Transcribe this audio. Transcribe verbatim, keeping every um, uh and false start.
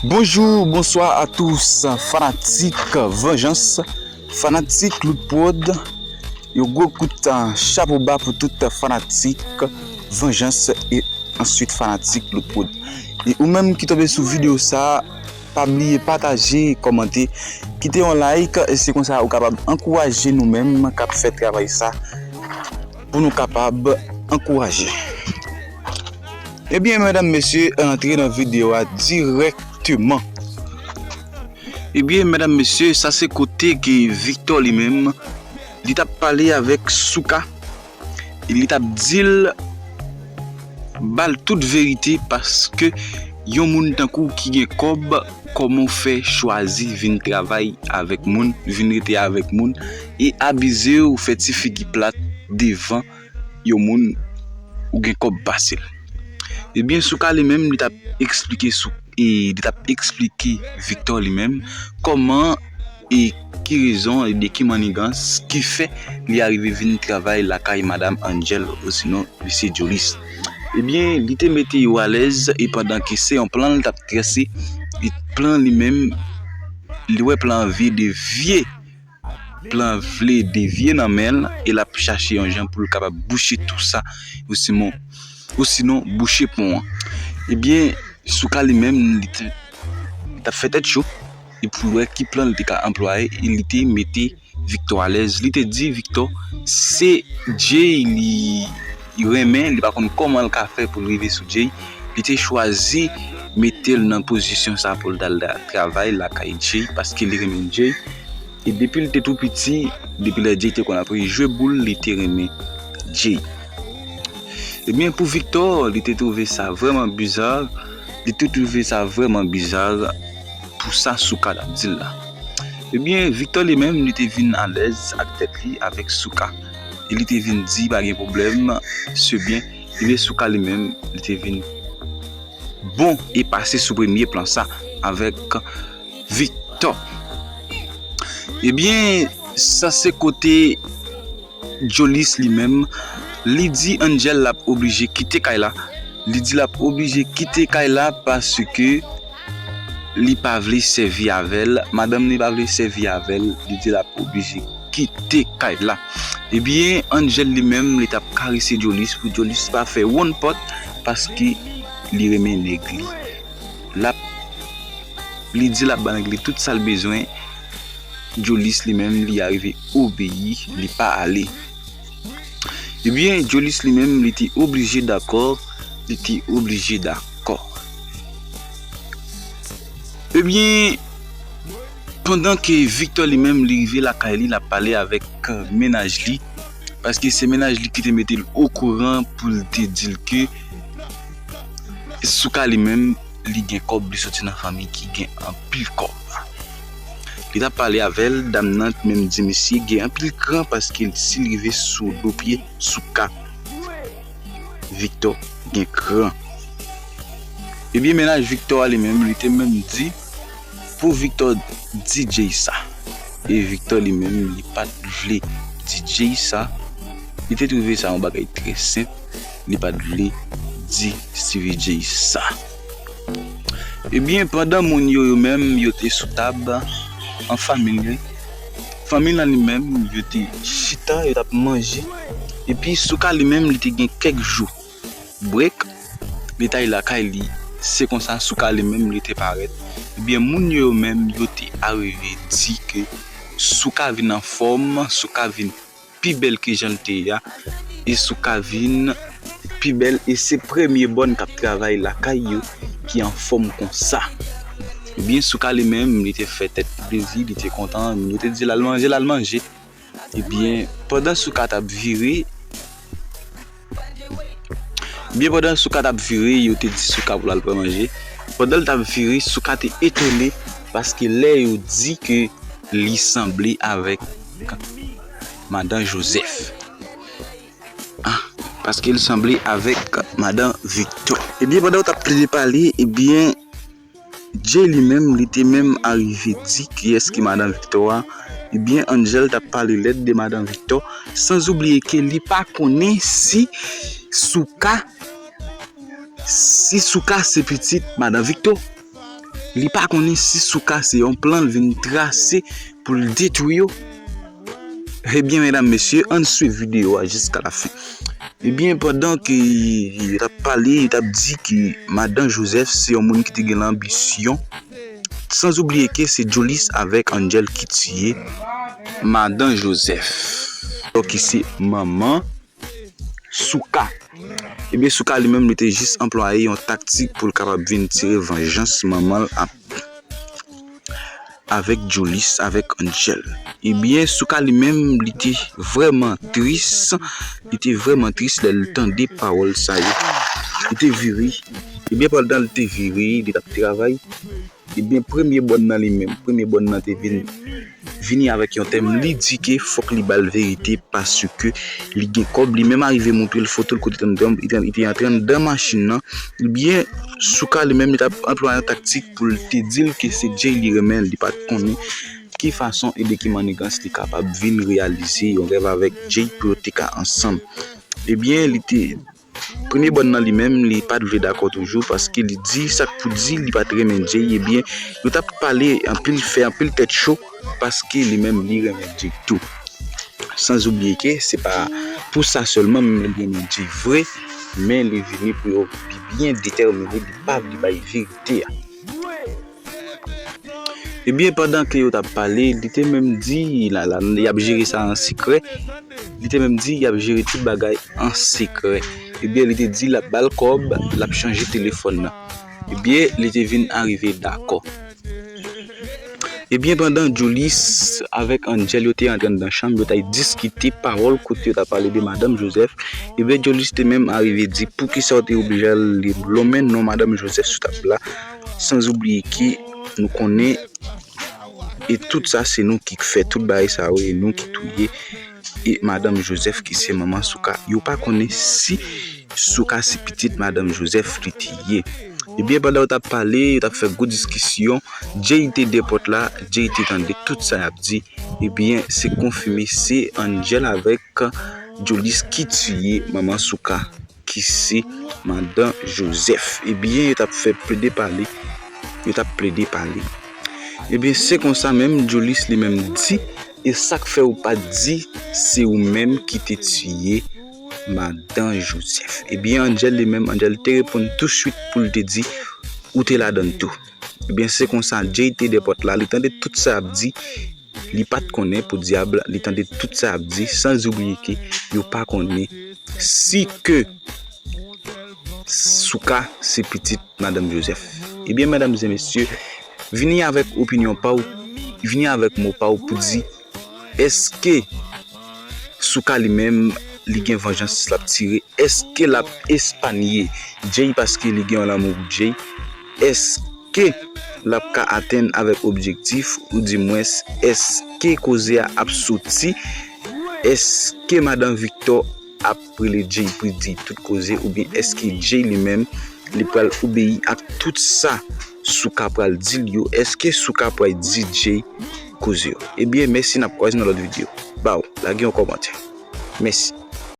Bonjou, bonswa a tous, fanatik Vanjans, fanatik Lout Prod. Yon gwo kout chapo ba pou tout fanatik Vanjans e answit fanatik Lout Prod. E ou menm ki tonbe sou videyo sa, pa bliye pataje, kòmante, kite yon like, e se konsa ou kapab ankouraje nou menm k ap fè travay sa pou nou kapab ankouraje. Ebyen, medam, mesye, antre nan videyo a dirèkteman. Ebyen, medam, mesye, sa se kote ke Victor li menm, li t ap pale avèk Souka. Li t ap di l, ba l tout verite, paske yon moun tankou w ki gen kòb, kòman w fè chwazi vin travay avèk moun, vin rete avèk moun, e abize w, fè ti figi plat devan yon moun ou gen kòb pase l. Ebyen, Souka li menm, li t ap eksplike sou, e li t ap eksplike Victor li menm kòman e ki rezon e de ki mannigans ki fè li arive vin travay lakay Madam Angel, osinon Mesye Jolis. Ebyen, li te mete yo alèz e pandan ke se yon plan li t ap trase, e plan li menm, li wè plan an vye devye, plan vle devye nan men l e l ap chache yon jan pou l kapab bouche tou sa, osinon, osinon bouche pon an. Ebyen, Souka li menm, li te, li t ap fè tèt cho, e pou l wè ki plan li te ka anplwaye, e li te mete Victor alèz. Li te di Victor, se Jay li renmen, li pa konn kòman l ka fè pou l rive sou Jay. Li te chwazi mete l nan pozisyon sa pou l t al da-, travay lakay Jay, paske li renmen Jay. E depi l te tou piti, depi lè Jay te konn ap jwe boul, li te renmen Jay. Ebyen, pou Victor, li te twouve sa vrèman biza, li te twouve sa vrèman biza pou sa Souka t ap di l la. Ebyen, Victor li menm, li te vin alèz ak tèt li avèk Souka. E li te vin di, pa gen pwoblèm, se byen. Ebyen, Souka li menm, li te vin bon e pase sou premye plan sa avèk Victor. Ebyen, sa se kote Jolis li menm, li di Angel l ap oblije kite kay la. Li di l ap oblije kite kay la paske li pa vle sèvi avè l. Madanm li pa vle sèvi avè l. Li di l ap oblije kite kay la. Ebyen, Angel li menm, li t ap karese Jolis pou Jolis pa fè wonn pòt paske li renmen nèg li. L ap, li di l ap ba nèg li tout sa l bezwen. Jolis li menm, li arive obeyi, li pa ale. Ebyen, Jolis li menm, li te oblije dakò, li te oblije dakò. Ebyen, pandan ke Victor li menm, li rive lakay li, l ap pale avèk mennaj li, paske se mennaj li ki te mete l okouran pou l te di l ke Souka li menm, li gen kòb, li soti nan fanmi ki gen anpil kòb. Li t ap pale avè l, dam nan menm di misye gen anpil kran paske si l rive sou do pye Souka, Victor gen kran. Ebyen, mennaj Victor a li menm, li te menm di pou Victor di Jay sa. E Victor li menm, li pa t vle di Jay sa. Li te twouve sa yon bagay trè senp. Li pa t vle di Stevie Jay sa. Ebyen, pandan moun yo, yo menm, yo te sou tab, an fanmi li, fanmi lan li menm, yo te chita, yo t ap manje. Epi Souka li menm, li te gen kèk jou brek, li t al lakay li. Se konsa Souka li menm, li te parèt. Ebyen, moun yo, yo menm, yo te arive di ke Souka vin anfòm, Souka vin pi bèl ke jan l te ye a, e Souka vin pi bèl, e se premye bòn k ap travay lakay yo ki anfòm konsa. Ebyen, Souka li menm, li te fè tèt li plezi, li te kontan, yo te di l al manje, l al manje. Ebyen, pandan Souka t ap vire, ebyen, pandan Souka t ap vire, yo te di Souka pou l al pran manje. Pandan l t ap vire, Souka te etone paske lè yo di ke li sanble avèk madan Joseph. Ah, paske l sanble avèk madan Victor. Ebyen, pandan yo t ap plede pale, ebyen, Jay li menm, li te menm arive di kiyès ki madan Victor a. Ebyen, Angel t ap pale lèd de madan Victor, san oubliye ke li pa konnen si Souka, si Souka se pitit madan Victor. Li pa konnen si Souka se yon plan l vin trase pou l detwi yo. Ebyen, medam, mesye, ann swiv videyo a jiska la fen. Ebyen, pandan ke yo t ap pale, yo t ap di ke madan Joseph se yon moun ki te gen lanbisyon. San oubliye ke se Julius avèk Angel ki tiye madan Joseph. Ki se manman Souka. Ebyen, Souka li menm, li te jis anplwaye yon taktik pou l kapab vin tire vanjans manman l ap avèk Julius, avèk Angel. Ebyen, Souka li menm, li te vrèman tris. Li te vrèman tris lè l tande pawòl sa yo. Li te vire. Ebyen, pandan l te vire, li t ap travay. Ebyen, premye bòn nan li menm, premye bòn nan te vin, vini avèk yon tèm. Li di ke fòk li ba l verite paske li gen kòb. Li menm arive montre l foto l kote li te, li te, li te antre anndan machin nan. Ebyen, Souka li menm, li t ap anplwaye yon taktik pou l te di l ke se Jay li renmen, li pa t konnen ki fason e de ki mannigans li kapab vin reyalize yon rèv avèk Jay pou yo te ka ansanm. Ebyen, li te, premye bòn nan li menm, li pa t vle dakò toujou, paske li di sa k pou di, li pa t renmen Jay. Ebyen, yo t ap pale anpil, fè anpil tèt cho, paske li menm, li renmen Jay tou. San oubliye ke se pa pou sa sèlman menm li renmen Jay vre, men li vini pou yo, li byen detèmine, li pa vle bay verite a. Ebyen, pandan ke yo t ap pale, li te menm di, la, la, y ap jere sa an sekrè. Li te menm di, y ap jere tout bagay an sekrè. Ebyen, li te di, l ap ba l kòb, l ap chanje telefòn nan. Ebyen, li te vin arive dakò. Ebyen, pandan Julius avèk Angel yo te antre anndan chanm, yo t ap diskite pawòl kote yo t ap pale de madanm Joseph, ebyen, Julius te menm arive di, poukisa w te oblije al lonmen non madanm Joseph sou tab la, san oubliye ke nou konnen, e tout sa, se nou ki fè tout bagay sa yo, e nou ki touye, e madanm Joseph, ki se manman Souka. Yo pa konnen si Souka se pitit madanm Joseph li te ye. Ebyen, pandan yo t ap pale, yo t ap fè gwo diskisyon, Jay te dèyè pòt la, Jay te tande tout sa y ap di. Ebyen, se konfime se Angel avèk Julius ki tiye manman Souka, ki se madanm Joseph. Ebyen, yo t ap fè plede pale, yo t ap plede pale. Ebyen, se konsa menm, Julius li menm di, e sa k fè ou pa t di se ou menm ki te tiye madanm Joseph? Ebyen, Angel li menm, Angel te reponn tousuit pou l te di, ou te ladann tou. Ebyen, se konsa, Jay te dèyè pòt la, li tande tout sa y ap di, li pa t konnen podyab, li tande tout sa y ap di, san oubliye ke yo pa konnen si ke Souka se pitit madanm Joseph. Ebyen, medam e mesye, vini avèk opinyon pa w, vini avèk mo pa w pou di, èske Souka li menm, li gen vanjans l ap tire? Èske l ap espanye Jay paske li gen yon lanmou pou Jay? Èske l ap ka atenn avèk objektif, ou dimwens, èske koze a ap soti? Èske madanm Victor ap rele Jay pou di tout koze, oubyen èske Jay li menm, li pral obeyi ak tout sa Souka pral di l yo? Èske Souka pral di Jay koze yo? Ebyen, mèsi, n ap kwaze nan lòt videyo. Baw, lage yon kòmantè. Mèsi.